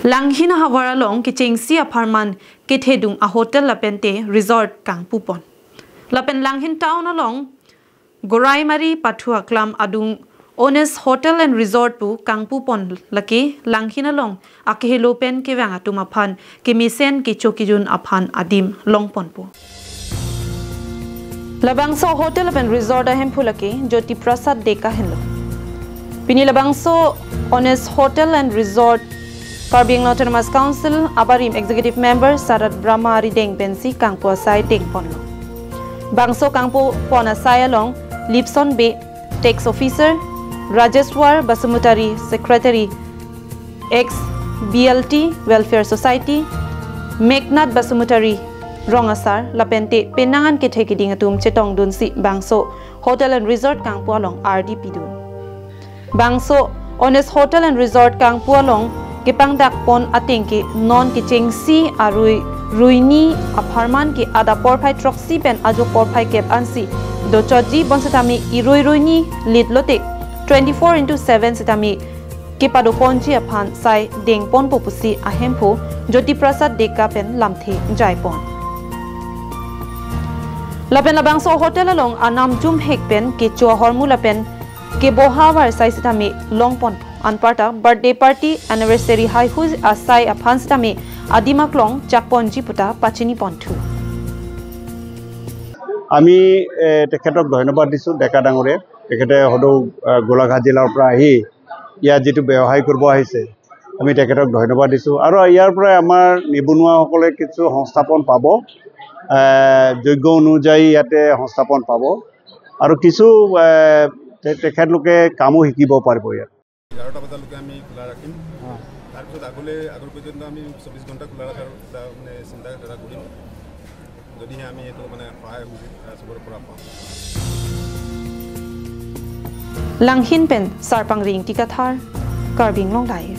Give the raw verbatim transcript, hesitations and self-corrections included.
Langhin ahavar along kechengsi apharman kethedung a hotel lapente resort kangpupon. Lapen Langhin town along Goraimari pathu aklam adung Ones Hotel and Resort pu kangpupon, lake Langhin along akehelo pen kevang atum aphan kemesen kecho kejun aphan adim longponpo. Labangso hotel lapen resort ahemphu lake Jyoti Prasad Deka henlo. Pini labangso Ones Hotel and Resort Karbi Anglong Autonomous Council abarim Executive Member Sarat Brahma arideng pensi kangpu asai dengponlo. Bangso kangpupon asai along Lipson Bey, Tax Officer, Rajeshwar Basumutari, Secretary, Ex B L T Welfare Society, Meghnad Basumutari, Rong Asar, lapente penang an kethe keding atum chetongdunsi bangso Hotel and Resort kangpu along ardi pidun. Bangso Ones Hotel and Resort kangpu along kepangdakpon ateng ke non kechengsi arui ruini apharman ke adap porphai throksi pen ajo porphai kep ansi dochotji, bonsitame irui ruini lit lote twenty-four into seven sitame kepadoponji aphan sai dengponpo pusi ahemphu Jyoti Prasad Deka pen lamthe jaipon. Lapen labangso hotel along anam jumhek pen kecho ahormu lapen keboha avarsai sitame longpon. Anparta birthday party, anniversary haihui asai aphan sitame adim aklong chakponji puta pachiniponthu. আমি এ, তেখেতক ধন্যবাদ দিছোঁ, ডেকা ডাঙৰীয়াক। তেখেতে সদৌ আ, গোলাঘাট জিলাৰ পৰা আহি ইয়াত যিটো ব্যৱসায় কৰিব আহিছে, আমি তেখেতক ধন্যবাদ দিছোঁ। আৰু ইয়াৰ পৰাই আমাৰ নিবনুৱাসকলে কিছু সংস্থাপন পাব, এ, যোগ্য অনুযায়ী ইয়াতে সংস্থাপন পাব আৰু কিছু এ, তে- তেখেতলোকে কামো শিকিব পাৰিব ইয়াত। এঘাৰটা বজালৈকে আমি খোলা ৰাখিম। তাৰপিছত আগলৈ আগৰ পৰ্যন্ত আমি চৌবিছ ঘণ্টা খোলা ৰখাৰ এটা মানে চিন্তাধাৰা কৰিম, যদিহে আমি এইটো মানে সহায় সুযোগ চবৰ পৰা পাওঁ। Langhin pen Sarpangri Ingti Kathar, Karbi Anglong Live.